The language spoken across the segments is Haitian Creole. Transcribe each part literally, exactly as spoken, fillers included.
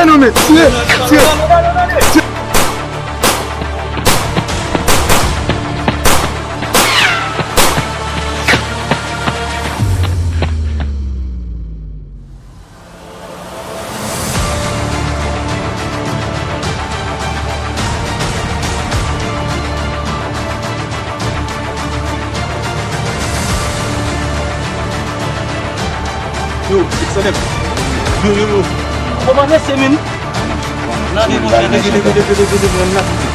Non, men, tire, tire, tire. Yo, se sa menm. Yo, yo, yo. Kòman rese, men? Nan de, monchè, leve, leve, leve, leve, leve, leve.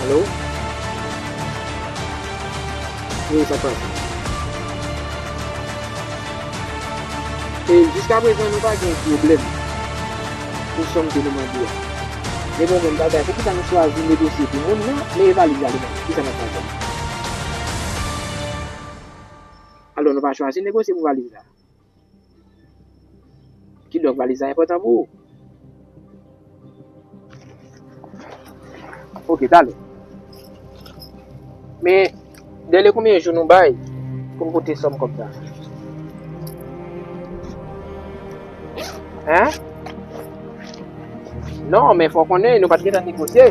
Alo? Wi, sa k pase? E jiskaprezan, nou pa gen pwoblèm pou sòm ke nou mande a. Men bon, menm bagay, poukisa nou chwazi negosye pou moun nan, men e valiz la li menm, kisa n ap fè avè l? Alò, nou pa chwazi negosye pou valiz la. Kidonk, valiz la enpòtan pou ou. Ok, talè. Men, dèlè konbyen jou nou bay pou n pote sòm kòb sa? Hein? Non, men fò w konnen, nou pa t gentan negosye.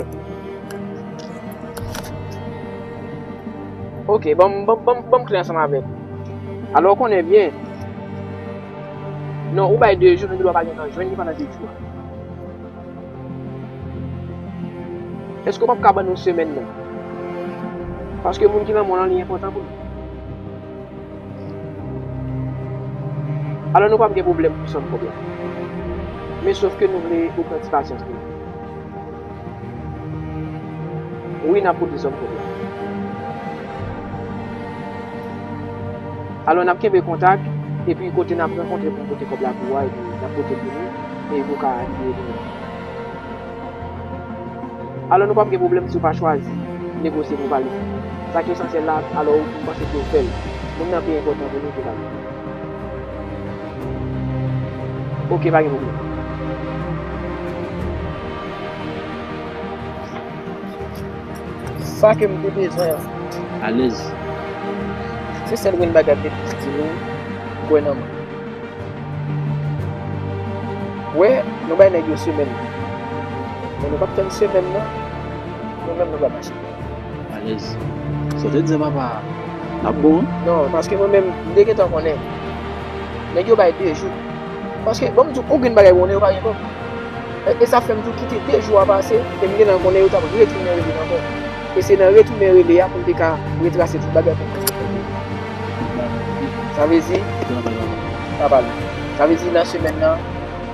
Ok, ban m, ban m, ban m, ban m klè ansanm avè w. Alò, w konnen byen. Non, ou bay de jou, men nou dwa pa gentan jwenn li pandan de jou a. Èske w p ap ka ban nou semèn nan? Paske moun ki nan mòn lan, li enpòtan pou nou. Alò, nou p ap gen pwoblèm pou sòm kòb la. Men sòf ke nou vle ou pran ti pasyans nou. Wi, n ap pote sòm kòb la. Alò, n ap kenbe kontak, epi kote n ap rankontre pou n pote kòb la pou ou a, epi n ap pote l pou nou, e pou w ka rive pou nou. Alò, nou p ap gen pwoblèm si w pa chwazi negosye pou valiz. Sa ki esansyèl la, alò, m panse ke w fè l. Moun nan pi enpòtan pou nou ke valiz. Ok, pa gen pwoblèm. Sa ke m te bezwen an. Alèz. Se sèl grenn bagay m te di nou, kwè nan mwen. Wè, nou bay nèg yo semèn nan. Men nou p ap tann semèn nan, nou menm nou p ap mache. Alèz. Sa w te di a papa, n ap bon, wi? Non, paske mwen menm, m te gentan konnen. Nèg yo bay de jou. Paske, bon, m di w, yon grenn bagay konnen yo pa gen kòb. E, e sa fè m di w kite de jou a pase, e m gentan konnen yo t ap retounen rele m ankò. E se nan retounen rele a pou m te ka retrase tout bagay pou m. Sa vle di, pa pale. Sa vle di nan semèn nan,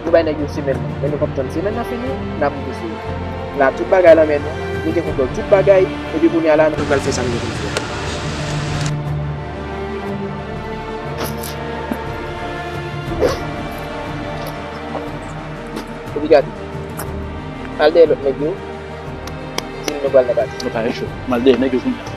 nou bay nèg yo semèn nan. Men nou p ap tann semèn nan fini, n ap negosye. La, tout bagay lan men nou, nou gen kontwòl tout bagay, epi kounye a la, nou pral fè sa nou gen pou n fè. Epi gade, al dèyè lòt nèg yo, di l nou pral nan pati. Nou pa gen cho. M al dèyè nèg yo kounye a.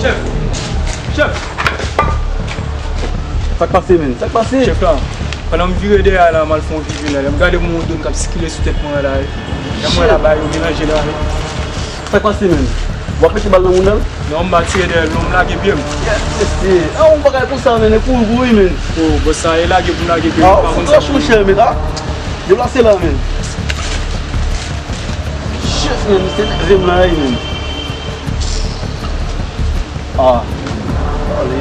Chèf! Chèf! Sa k pase, menn? Sa k pase? Chèf la, pandan m vire dèyè la, m al fè yon vizyon la, lè m gade yon moun dwòn k ap sikile sou tèt mwen la, lè m wè la, bagay yo melanje la. Sa k pase, menn? W ap mete bal nan moun nan? Non, m pa tire dèyè l, non, m lage pye m. Yes, mesye. A, yon bagay konsa, menn, e kouri, kouri, menn. O, bòs sa, e lage pou m lage pye m, m pa konn sa pou m fè. Monchè, menn, a. Deplase la, menn. Shit, menn, se nève m la, wi, menn. Ah, ale.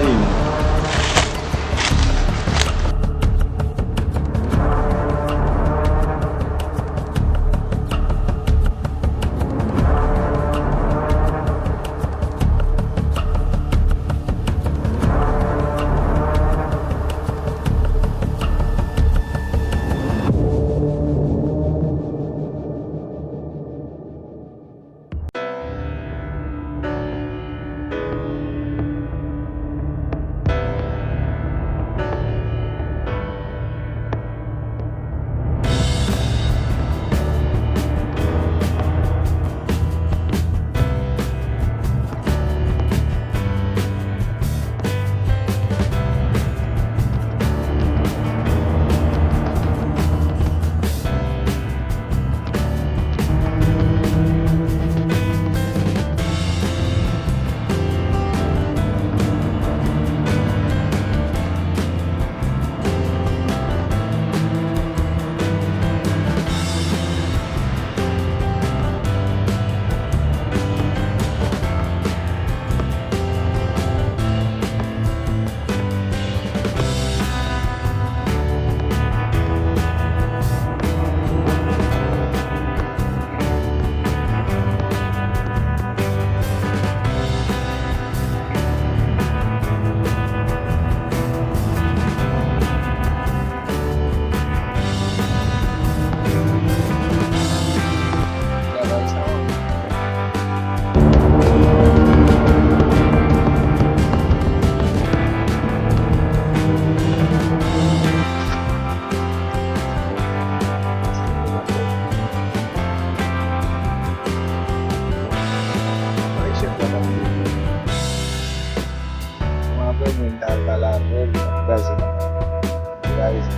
Mwen apre mwen t al pale avè l, kraze nan kraze.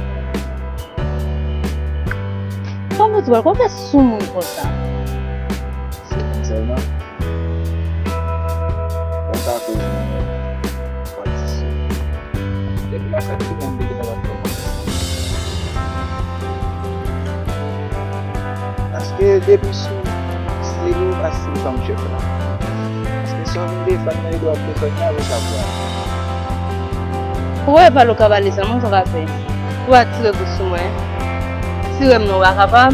Kòman w fè sou moun konsa? Se konn sèlman. Konsa koz mwen. Depi lè sa ki konn depi sa pa t kòmanse. Paske depi sou se li ou pa si fanm chèf la. Paske sa w vin defann nan Edward Clinton nan, ou sa pran. Ou wè pale ou ka pale sa, mwen sa w ka fè. Ou pa tire kout sou mwen. Tire m non, ou pa kapab.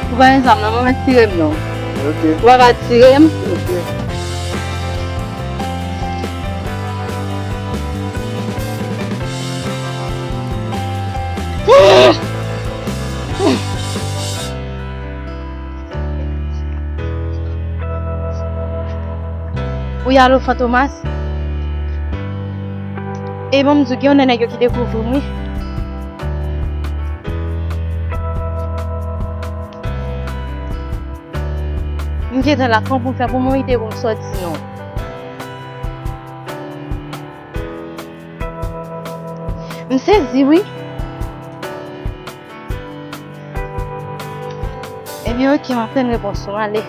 Ou pa gen zam nan, mwen mèt tire m non. Ok. Ou pa ka tire m. Ok. Wi, alo, Fantomas? E bon, m di w, gen yon nan nèg yo ki dekouvri m, wi. M gentan la, kòman pou m fè pou m ede pou m sòti non? M sezi, wi. Ebyen, oke, m ap tann repons ou, ale.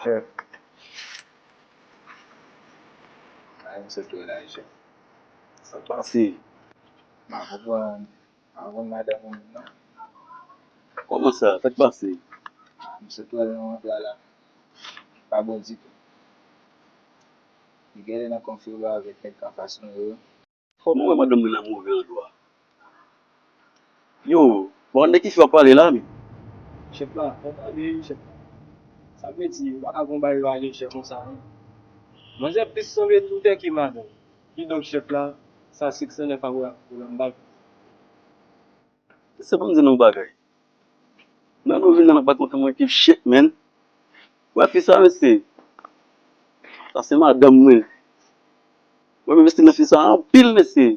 Chèf. Ay, misye tou la, chèf. Sa k pase? M pa konprann. M pa konn madanm ou menm, non. Kòman sa? Sa k pase? Ah, misye tou nan anplwa la. Pa bon ditou. Li genlè nan konfli avèk nèg anfas nou yo. Kòman w wè madanm mwen nan move andwa? Yo, bon, de ki fi w ap pale la, men? Chèf la, fè tande, chèf la. Sa vle di, ou pa ka gon bagay yo ale chèf konsa, non. Manzè plis sanble toutè ke madanm. Kidonk, chèf la, sa six cent neuf ap wè ak pwoblèm bag. Se pou m di nou bagay. Nan nou vin nan pa kontan mwen ki shit, man. Wè fi sa, mesye. Sa se madanm mwen. Wè, mesye nan fi sa anpil, mesye.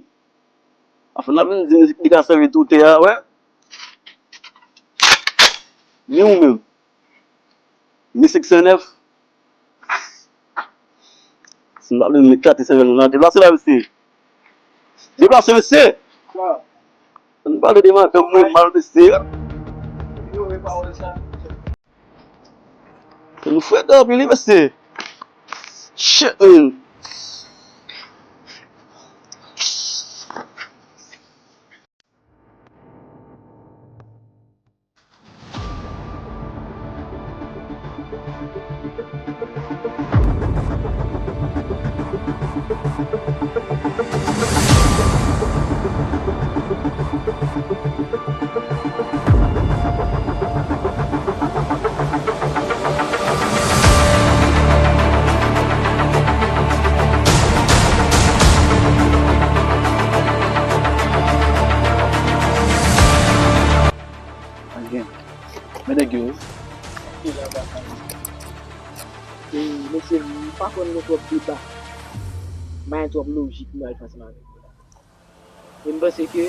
Afè n ap vin di li ka sèvi tou tè a, wè. Ni ou menm. Ni six cent neuf. Si m pa vle m eklate sèvèl nou nan, deplase la, mesye. Deplase, mesye. Sa? Ann pale de madanm mwen mal, mesye. Inyore pawòl sa. Nou frèt anpil, wi, mesye. Shit, man. Anyen. Men nèg yo. E, mesye, m pa kwè m gen twòp deba. M pa gen twòp lojik pou m al fè ansanm avèk yo la. E m panse ke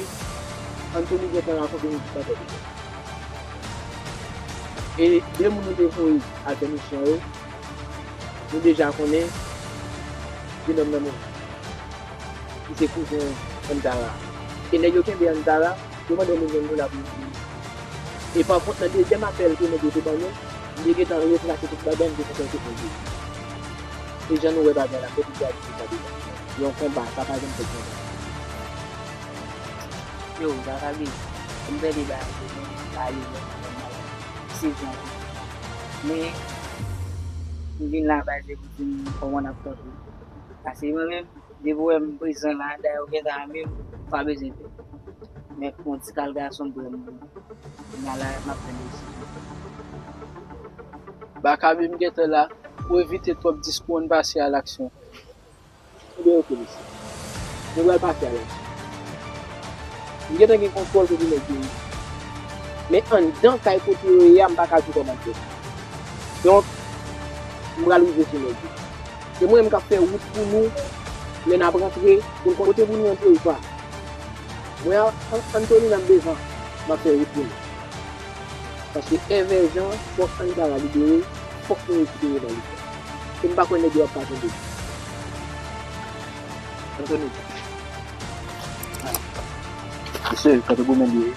Anthony gentan rakonte nou tout bagay deja. E de moun nou te voye al fè misyon yo, nou deja konnen jenòm nan mouri. Li se kouzen Antara. E nèg yo kenbe Antara, yo mande yon milyon dola pou yo touye. E pa kont, nan dezyèm apèl ke nèg yo te ban nou, m te gentan retrase tout bagay, m te kontan te pran. E jan nou wè bagay la, m te di a di sa deja. Yon konba, sa pa janm fèt konsa. Yo, Zakabe, m pèdi bagay yo, men, ba yo, men, men, men, se jan. Men, m vin la, ba, se pou di m kòman n ap kanpe. Paske mwen menm, depi w wè m prezan la, dayè ou gentan ame m, ou pa bezwen pè. Men pou yon ti kal gason m pran m, kounye a la, m ap pran desizyon. Bakabe m gentan la, pou evite twòp diskou, ann pase a laksyon. Ebyen, oke, mesye. Nou pral pase a laksyon. M gentan gen kontwòl kote nèg yo ye. Men anndan kay kote yo ye a, m pa ka di kòman fè. Donk, m pral rive sou nèg yo. Se mwen menm k ap fè wout pou nou lè n ap rantre, pou n konn kote pou nou rantre ou pa. Mwen a An-, Anthony nan devan, m ap fè wout pou nou. Paske Èvè Jan, fòk Antara libere, fòk nou rekipere Balicha. E m pa kwè nèg yo ap ka kenbe li. Anthony. Mesye, kote pou men li ye?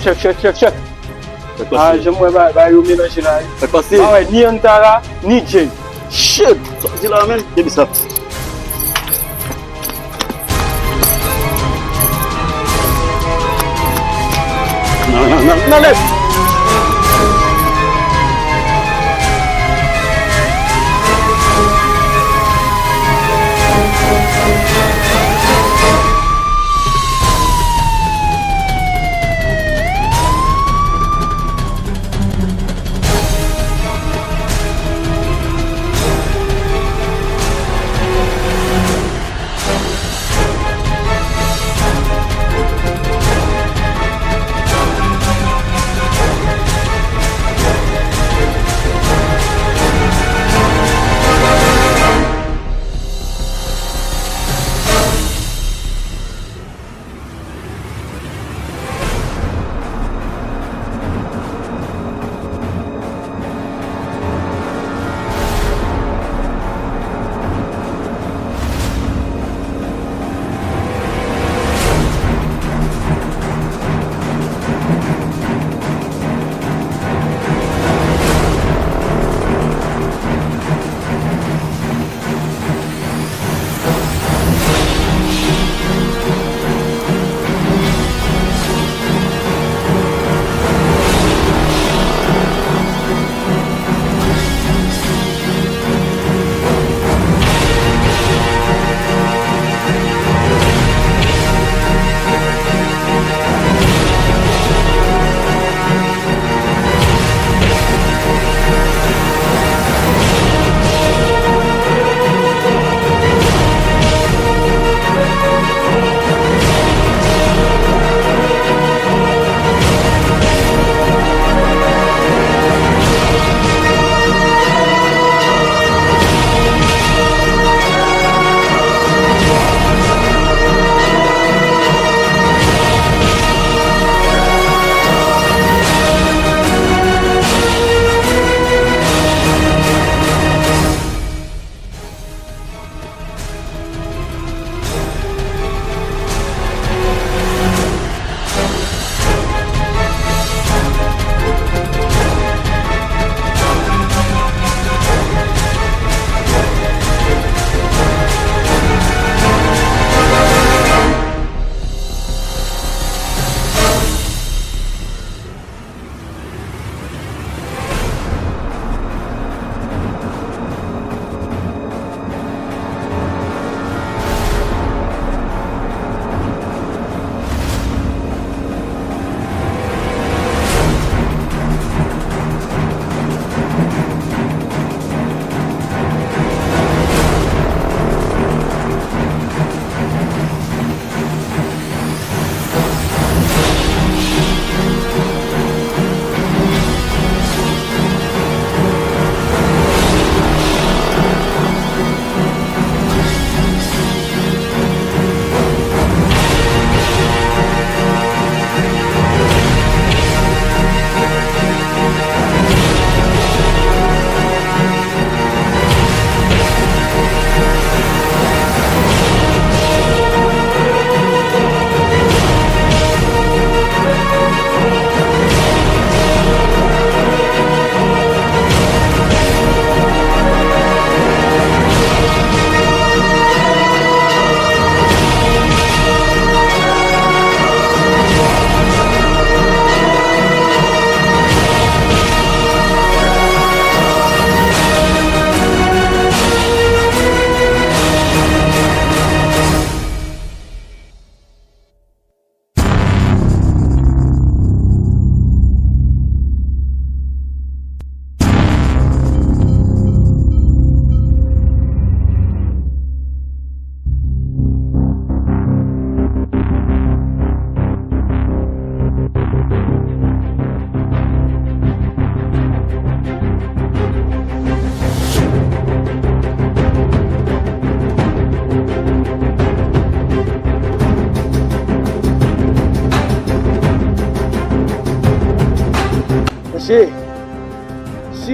Chèf, chèf, chèf, chèf. Sa k pase? Ah, jan m wè ba, ba yo melanje la, wi. Sa k pase? M pa wè ni Antara, ni Jay. Shit! Sa w di la, menm? Kenbe sa. Nan, nan, nan, nan, lèd!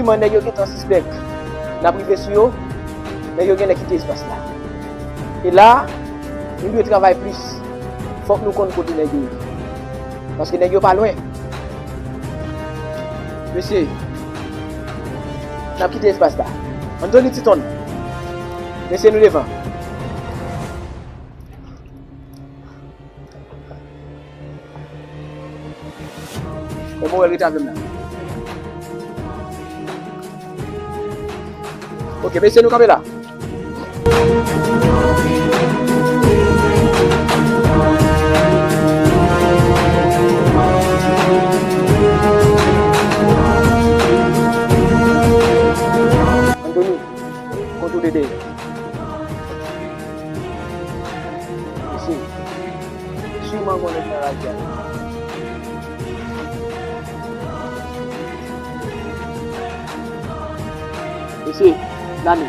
Kòman nèg yo gentan sispèk n ap rive sou yo, nèg yo genlè kite espas la. E la, nou dwe travay plis. Fòk nou konn kote nèg yo ye. Paske nèg yo pa lwen. Mesye, n ap kite espas la. Anthony Titon. Mesye, nou devan. E bon, rete avè m la. Ok, mesye, nou kanpe la. Anthony, kontwole dèyè. Mesye, siman gon nèg nan lari a. Mesye, Nani.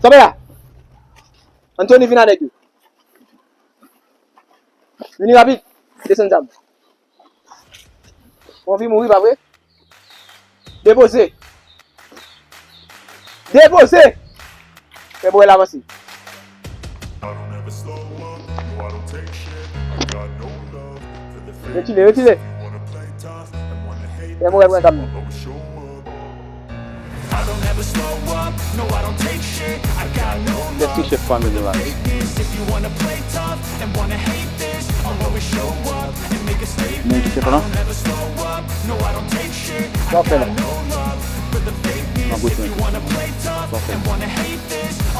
Sa bay la. Anthony, vin a nèg yo. Vini rapid. Desann zam. Ou anvi mouri, pa vre? Depoze. Depoze! Fè bwè l avanse. Retire, retire. Fè bwè l pran zam nan. Kiyès ki chèf fanmi nou la? Moun ki chèf la? Sa w ap fè la? M ap retounen. Sa w ap fè la?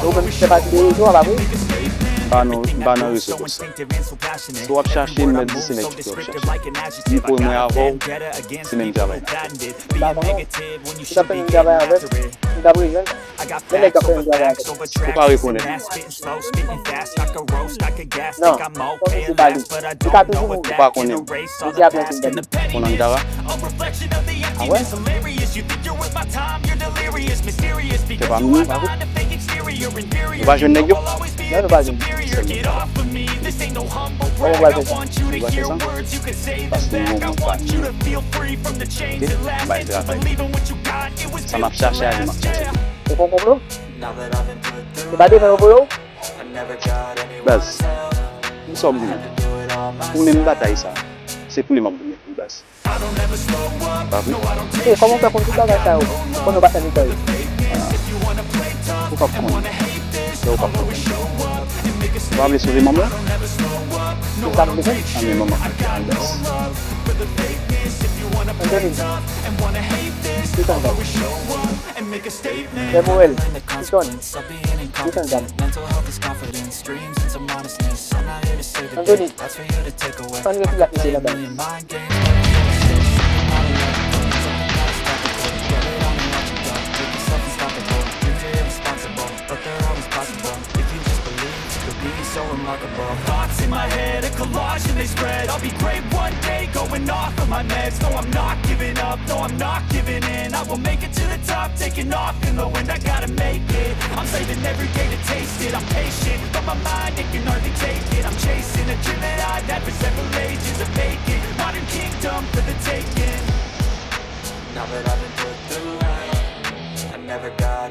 Ou menm ki fè pati de rezo a, pa vre? M pa nan, m pa nan rezo konsa. Si w ap chache m, mèt di se nèg ki w ap chache. M pou mwen avè w, se menm travay. M pa konnen w. Ou t ap fè menm travay avè m, m t ap rejwenn. Men nèg k ap fè menm travay avè m. Ou pa rekonèt. Non, fòk se pa li. Li ka toujou mouri. Ou pa konnen. Li di apre fim dènye. Konn Antara? A wè? Se pa nou. Nou pa jwenn nèg yo? Non, nou pa jwenn. Sèlman. Wè, nou pral fè sa. Nou pral fè sa. Paske nou gon moun pa nou. Ok? Bay travay. Sa m ap chache a, li m ap chache. Ou konn konplo? Se pa defann yo voye w? Baz, m sa w di menm? Pou menm batay sa, se pou li m ap goumen pou baz. Pa vre? E, kòman w fè konn tout bagay sa yo? Ou konnen w pa fè netwaye. Ou p ap konnen. Lè ou p ap konnen. Ou pa vle sove manman? Se sa m bezwen. Anben manman. Anben. Anthony. Desann zam. Fè Moèl. Desann. Desann zam. Anthony. Ann retire ak misye nan baz. Thoughts in my head, a collage and they spread. I'll be great one day, going off of my meds. No, I'm not giving up, no, I'm not giving in. I will make it to the top, taking off in the wind. I gotta make it. I'm saving every day to taste it. I'm patient, but my mind, it can hardly take it. I'm chasing a dream that I've had for several ages. A vacant modern kingdom for the taking. Now that I've been put through hell, I never got